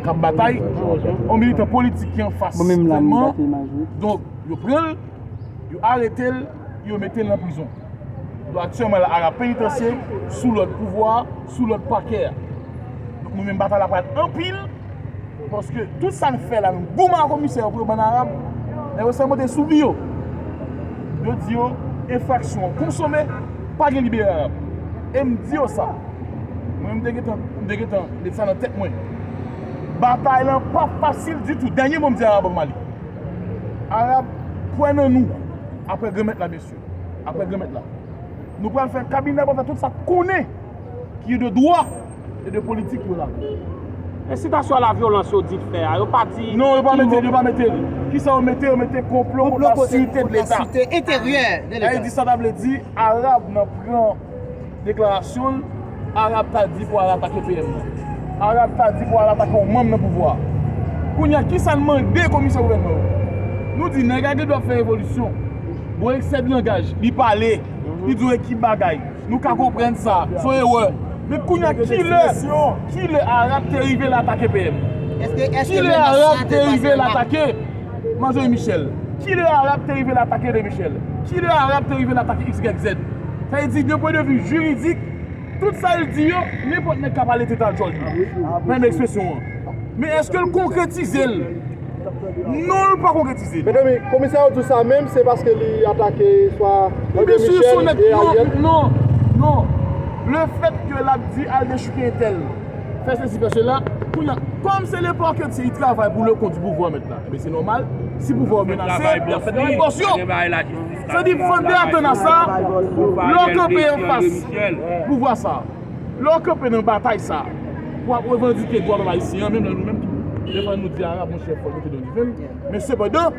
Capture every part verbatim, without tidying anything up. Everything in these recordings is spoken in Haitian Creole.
Ap batay, yon militan politik ki anfas gouvènman an. Donk, yo pran l, yo arete l, yo mete l nan prizon. Donk, aktyèlman la, Arab penitansye, sou lòd pouvwa a, sou lòd pakè a. Donk, nou menm batay la pral anpil, paske tout sa n fè la, nou goumen ak komisè yo pou yo ban n Arab, nèg yo sèlman te soubi yo. Yo di yo, enfraksyon an konsome, pa gen libere Arab. E m di yo sa. Mwen, m te gentan, m te gentan met sa nan tèt mwen. Batay lan p ap fasil ditou. Dènye mo m di Arab, ban m ale. Arab, kwè nan nou. Apre Granmèt la, mesye. Apre Granmèt la. Nou pral fè kabinè, pral fè tout sa konnen ki de dwa e de politik yo la. Ensitasyon a la vyolans yo di fè a, yo pa di. Non, yo pa mete l, yo pa mete l. Kisa yo mete? Yo mete konplo kont la sirte de Leta. Sa vle di, sa ta vle di, Arab nan pran deklarasyon l, Arab ta di pou al atake P M nan. Arab ta di pou al atake yon manm nan pouvwa a. Kounye a, kisa n mande komisè gouvènman yo? Nou di, nèg la gen dwa fè revolisyon. Bon, eksè de langaj, li pale, li di yon ekip bagay. Nou ka konprann sa, se yon erè. Men kounye a, kilè, kilè Arab te rive l atake P M? Kilè Arab te rive l atake Marjorie Michel? Kilè Arab te rive l atake André Michel? Kilè Arab te rive l atake X Y Z? Sa vle di, de pwen de vi jiridik, tout sa l di yo, nenpòt nèg ka pale tèt al djòl li. Menm ekspresyon an. Men èske l konkretize l? Non, l pa konkretize l. Medam, komisè yo di w sa menm, se paske li atake swa André Michel e Ariel? Non, non, non. Le fèt ke l ap di al dechouke entèl, fè sesi, fè sela, kounye a, kòm se le parquetier, li travay pou le kont di pouvwa mentnan, men se nòmal, si pouvwa a menase, y ap fè travay bòs yo. Sa di, fò n te atann a sa, lè w kanpe anfas pouvwa sa. Lè w kanpe nan batay sa a, pou w ap revandike dwa pèp ayisyen an, menm lè nou menm tou, defwa nou di Arab, monchè, fò l mete dan dife l. Men sepandan,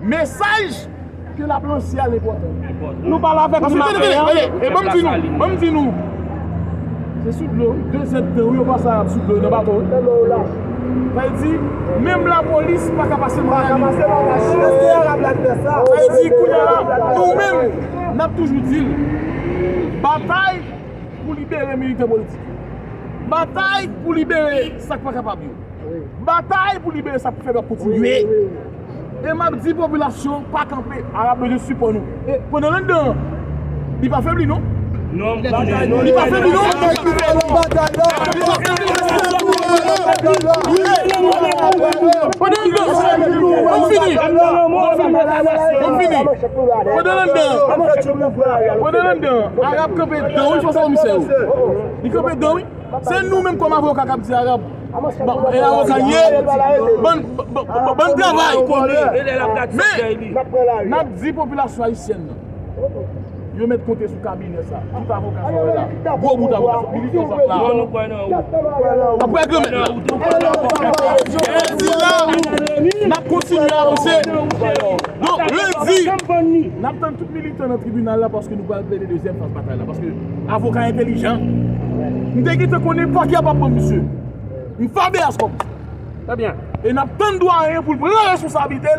mesaj ke l ap lanse a l enpòtan. Nou pale avèk moun ap fè an. E ban m di nou, ban m di nou, se sou dlo, de zèdtan, wi, yo pase Arab sou dlo nan bato, wi. Sa vle di, menm lapolis pa ka pase nan lari. Sa vle di, kounye a la, nou menm, n ap toujou di l, batay pou libere militan politik yo. Batay pou libere sa k pa kapab yo. Batay pou libere sa k fèb ap kontinye. E m ap di popilasyon pa kanpe, Arab bezwen sipò nou. E pandan l anndan an, li pa febli non. Non, li pa febli non. Pandan l anndan, ban m fini. Ban m fini. Ban m fini. Pandan l anndan, pandan l anndan, Arab kanpe dan wi, fas a komisè yo. Li kanpe dan wi. Se nou menm kòm avoka k ap di Arab, bon, e avoka l ye, ban, ban, ban, ban travay. Men, n ap di popilasyon ayisyèn nan, yo mèt konte sou kabinè sa. Tout avoka sa w la, gwo bout avoka, militan sa w la. Apre Granmèt la. Jodi la, n ap kontinye avanse. Donk, lendi, n ap tann tout militan nan tribinal la paske nou pral plede dezyèm faz batay la. Paske avoka entelijan. M te gentan konnen pakè a p ap ban misye. M fabe as kòm. Trè byen. E n ap tann dwayen pou l pran responsablite l.